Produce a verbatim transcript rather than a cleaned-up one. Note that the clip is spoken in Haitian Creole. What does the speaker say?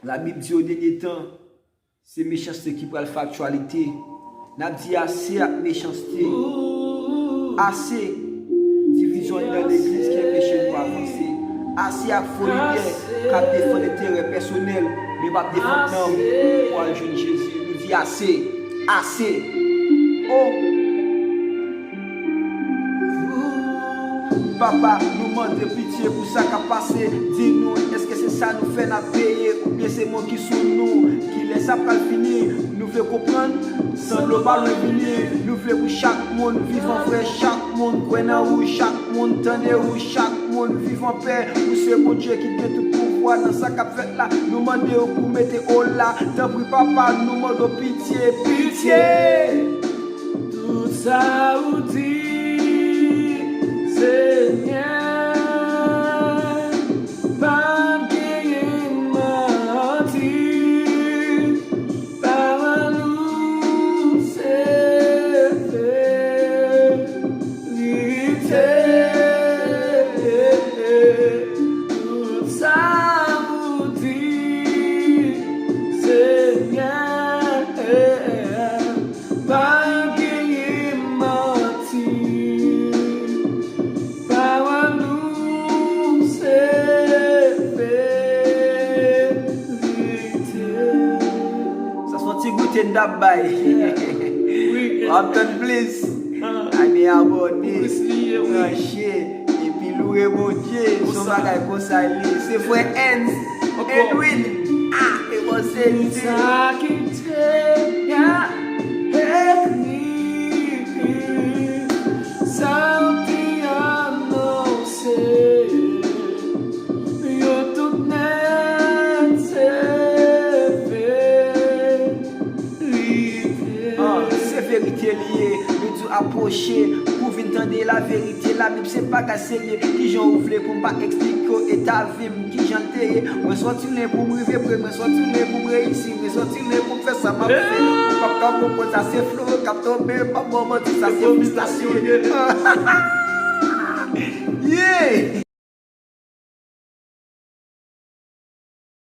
Labib di o dènye tan, se mechanste ki pral fè aktyalite. N ap di ase ak mechanste. Ase divizyon anndan legliz ki anpeche nou avanse. Ase ak fo lidè k ap defann enterè pèsonèl, men p ap defann nanm pou al jwenn Jezi. Nou di ase. Ase. O Papa, nou mande pitye pou sa k ap pase. Di nou, èske se sa nou fè n ap peye, oubyen se mo ki sou nou? Kilè sa pral fini? Nou vle konprann, sanble w pa lwen vini. Nou vle pou chak moun viv an frè, chak moun kwè nan ou, chak moun tande ou, chak moun viv anpè. Ou se Bondye ki gen tout pouvwa nan sa k ap fèt la. Nou mande w pou mete o la. Tanpri, Papa, nou mande w pitye, pitye. Tout sa ou di, Senyè, pa genyen manti. Pawòl ou se verite. Tout sa ou di, Senyè, pa genyen manti. Pawòl ou se verite. Sa se yon ti goute n t ap bay. Wi. W ap tann plis. Ah. Ay, men abòne, branche, epi loure Bondye. Se yon bagay konsa l ye. Se frè Ernst Edwin. Ah, e bon, se li. Sa ki te ya ekri, sa w te anonse, yo tout nèt se verite. Ah, se verite li ye. Nou di w apwoche pou vin tande laverite. Labib se bagay serye. Kijan ou vle pou m pa eksplike w eta vi m? Kijan l te ye? Mwen sòti lwen pou m rive pre, mwen sòti lwen pou m reyisi, mwen sòti lwen pou m fè sa m ap fè. Ou p ap ka konprann sa, se flore k ap tonbe, m p ap ba w manti, sa se fristasyon. Yeah!